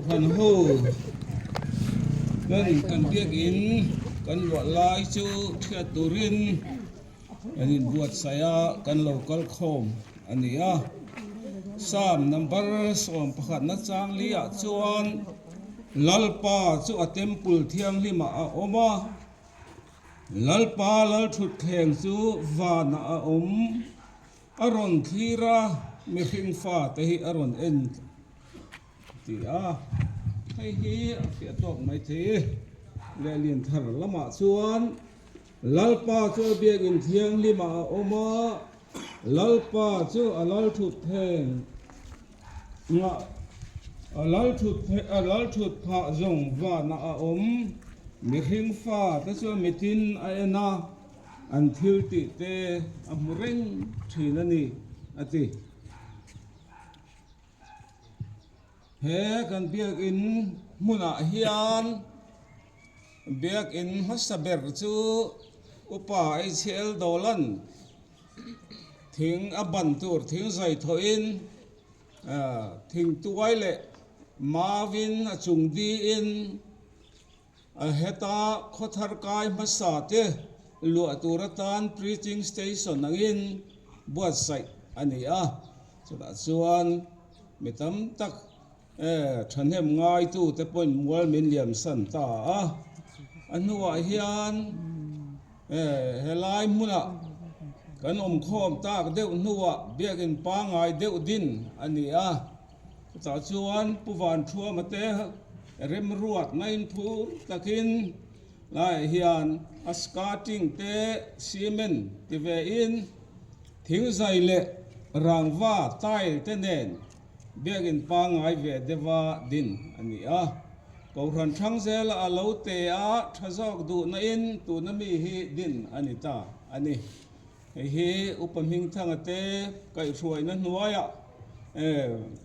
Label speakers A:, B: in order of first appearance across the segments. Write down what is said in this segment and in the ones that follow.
A: Kohhran ho ten kan biakin kan luah lai chu hriat turin kan inbuatsaih a, kan lo kal khawm a ni a. Psalm number 11 na chang li ah chuan Lalpa chu a temple thianghlimah a awm a, Lalpa lalthutthleng chu vanah a awm. A rawn thlir a, mihring fate hi a rawn en ti a, hei hi a fiah tawk mai thei. Lehlin thar lamah chuan Lalpa chu a biakinn thianghlimah a awm a, Lalpa chu a lalthut theng ngah a lalthut a lalthut phah zawng vanah a awm, mihring fate chu a mitin a en a. An thil tih te a hmu reng thin a ni, a ti. He kan biakinn hmunah hian biakinn hmasa ber chu Upa HL Dawlan thing a ban tur thing zai thawhin thing tuai leh mauin a chung diin A heta khawthar kai hmasa te luah tur atan preaching station angin buatsaih a ni a, chutah chuan mi tam tak thahnem ngaitu te pawhin mual min liamsan ta a, a hnuah hian helai hmunah kan awmkhawm tak deuh hnuah biakin pangngai deuh din a ni a. Chutah chuan Pu Vanthuama te remruat nain phur takin laiah hian a skirting te cement ti ve in thingzai leh rangva tile te nen biakin pangngai ve deuha din a ni a. Kohhran hrang zela a lo te a tha zawk duhna in tuna mi hi din a ni ta a ni. Hei hi Upa Hmingthanga te kaihhruaina hnuaiah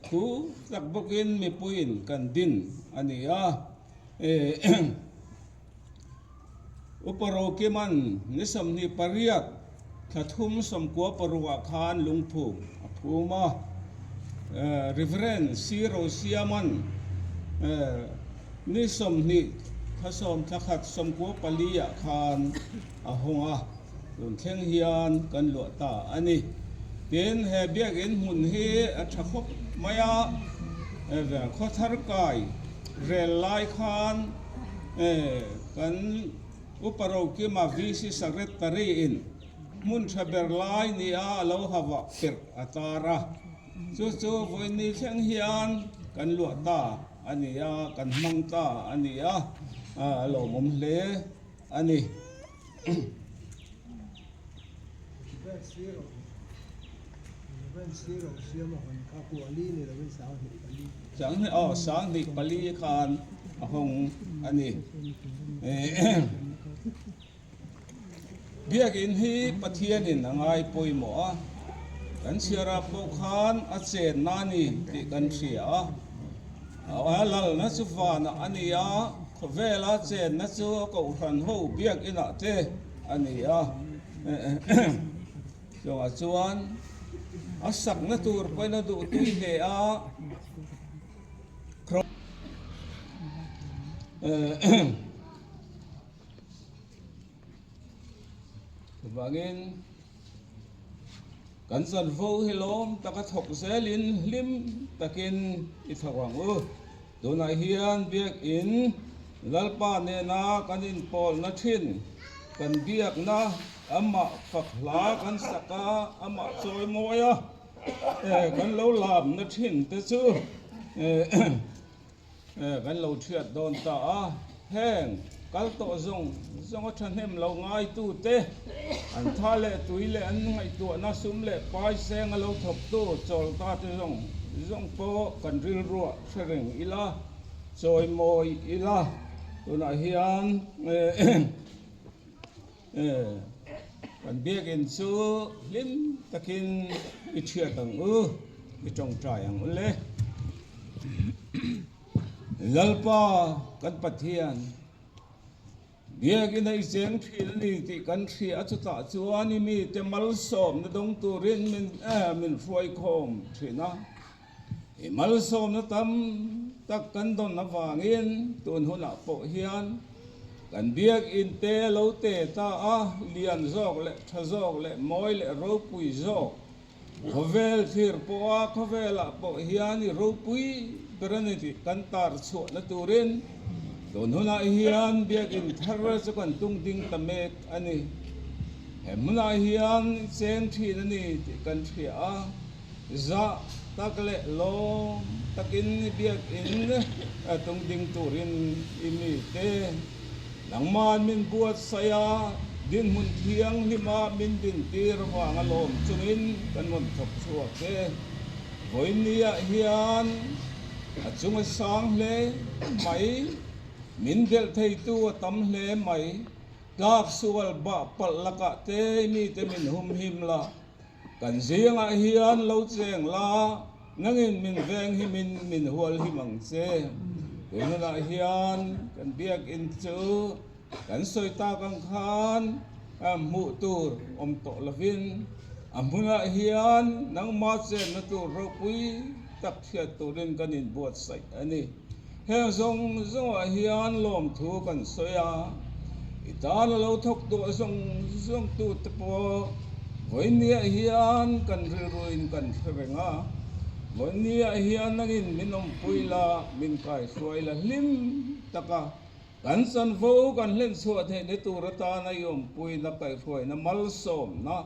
A: thu tak bawkin mipuiin kan din a ni a. Upa Rokiman ni 28 thla thum 96 ah khan lungphum a phum a. Reverend C. Rosiaman ni 20 thla sawm thla khat 94 ah khan a hawng a. Tun thleng hian kan luah ta a ni. Tin, he biakinn hmun hi a tha khawp mai a, khawthar kai rel lai khan kan Upa Rokima VC Secretary in hmun tha ber lai nia a lo havah perh a tar a, chu chu vawiin thleng hian kan luah ta a ni a, kan hmang ta a ni a, a lawmawm hle a ni. Sanghnih pali khan a hawng a ni. Biakinn hi Pathianin a ngai pawimawh a, kan chhiarah pawh khan a chenna a ni tih kan hria a. A lalna chu vanah a ni a, khawvela chenna chu a kohhran ho biakinah te a ni a. Chungah chuan a sakna tur pawhin a duh tui hle a. Chuvangin kan chanvo hi lawm taka thawk zelin hlim takin i thawk ang u. Tunah hian biakin Lalpa nena kan inpawlna thin, kan biakna amah fak hla kan sak a, amah chawi mawi a, kan lo lamna thin te chu Kan lo thiat dawn ta a, heng kal tawh zawng zawng a thahnem lo ngaitute, an tha leh tui leh an ngaihtuahna sum leh pai seng a lo thawktu chawlta te zawng zawng pawh kan rilruah hre reng ila, chawimawi ila, tunah hian kan biakinn chu hlim takin i thiat ang u, i tawngtai ang u le. Lalpa kan Pathian, biakinn a i cheng thin a ni tih kan hria a, chutah chuan i mite malsawmna dawng turin min hruaikhawm thin a, i malsawmna tam tak. tak kan dawn avangin tun hunah pawh hian kan biakinn te lo te ta a, lian zawk leh tha zawk leh mawi leh ropui zawk khawvel thlir pawha khawvelah pawh hian i ropui ber a ni tih kan tar chhuahna turin tun hunah hian biakinn thar chu kan tung ding ta mek a ni. He hmunah hian i cheng thin a ni tih kan hria a, zah tak leh lawm takin i biakinn tung ding turin i mite nangman min buatsaih a, dinhmun thianghlima min dintir avanga lawm chungin kan rawn thawk chhuak e. Vawinia hian a chunga sang hle mai, min delh theitu a tam hle mai. Tlak sual bah palh lakah te mite min humhim la, kan zingah hian lo cheng la, nangin min venghimin min hualhim ang che. Tunhunah hian kan biakinn chu kan sawi tak ang khan hmuh tur awm tawh lovin a hmunah hian nangma chenna tur ropui tak hriat turin kan inbuatsaih a ni. Heng zawng zawngah hian lawmthu kan sawi a, i tan a lo thawk duah zawng zawngtute pawh vawinia hian kan rilruin kan hre reng a, vawinia hian nangin min awmpui la, min kaihruai la hlim tak a, kan chanvo kan hlenchhuah theihna tur atana i awmpuina kaihruaina malsawmna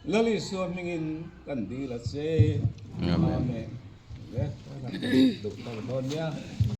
A: Lal Isua hmingin kan dil a che. Amen. Amen.